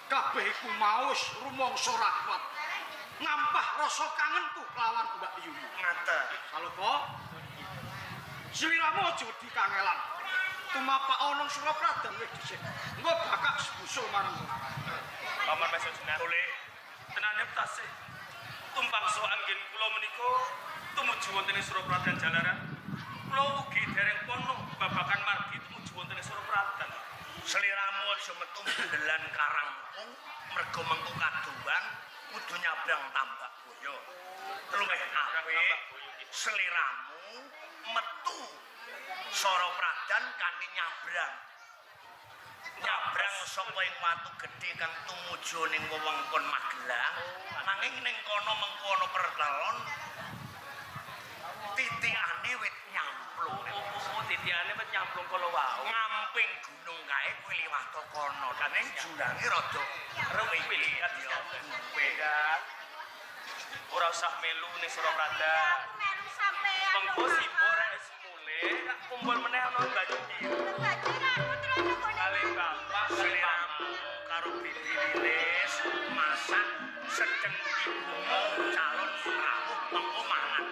Kabeh iku mau wis rumangsa ra kuat. Ngampah rasa kangenku kelawan Mbak Yuyu. Ngaten. Saloka. Sliramu aja wedi kangelan. Tumapak ana Surapradan wis dhisik. Engko bakak sebusul marang kono. Paman Mesok Jenar. Boleh. Tenane tasih tumpang so anggen kula menika tumuju wonten ing Surapradan jalaran. Kula ugi dereng pono babagan margi tumuju wonten ing Surapradan. Sliramu aja metu bendelan karangku mergo mengko kaduwang kudu nyabrang Tambak Boyo. Luwih apik sliramu metu Surapradan kanthi nyabrang. Nyabrang saka ing watu gedhe kang tumuju ning wewengkon Magelang, nanging ning kono mengko ana pertelon titikane wit nyamplung. Oh, titiane wit nyamplung kala wau. Ngamping gunung kae kuwi liwat kono, nanging jurange rada Ruwil. Beda. Ora usah melu ning Surapradan. Aku melu sampean. Mengko sibuk rek wis mulih, tak kumpul meneh ana banyu biru. Banjur aku terus nang Kali bapak, kali Sliramu karo bibi Lilis masak sedeng ibumu calon rawuh mengko mangan.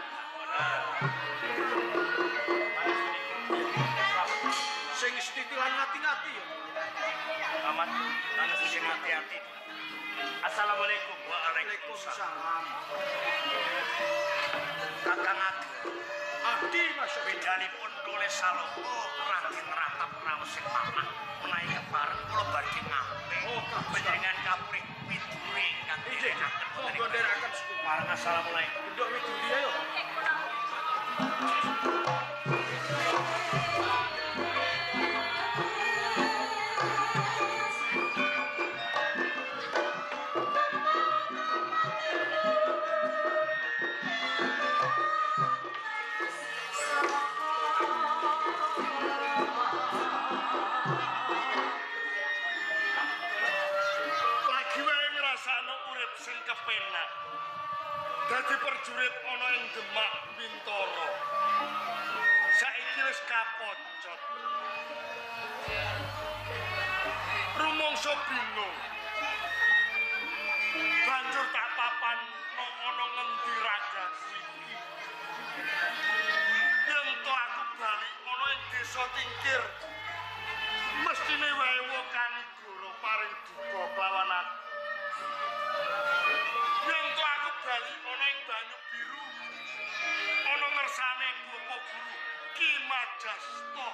Sing setitilan ngati-ngati ya. Paman, Ana sing hati-hati. Assalamualaikum. Waalaikumsalam. Waalaikumsalam. Kakang Ageng. Adi Mas. Bedalipun tulis Saloka Raden Ratap raos sing mamah menawi kepareng kula badhe ngamping. Oh, panjenengan kapurih widuri ingkang Inggih. nderekaken Monggo nderekaken suku. Pareng assalamualaikum. Nduk widuri ayo. Lagi wae ngrasakno urip sing kepenak. Dadi perjurit ana ing Demak Bintara. Saiki wis kapocot. Rumangsa bingung. Banjur tak papan ana ngendi ragaku iki. Yen to aku bali ana ing desa Tingkir, mestine wae Kanigoro paring duka kelawan aku. Yen to aku bali ana ing Banyu Biru, ana ngersane Bapak Guru Ki Majasta,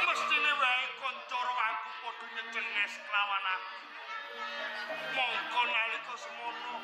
mestine wae kanca aku padha nyecenges kelawan aku. Mongko nalika semono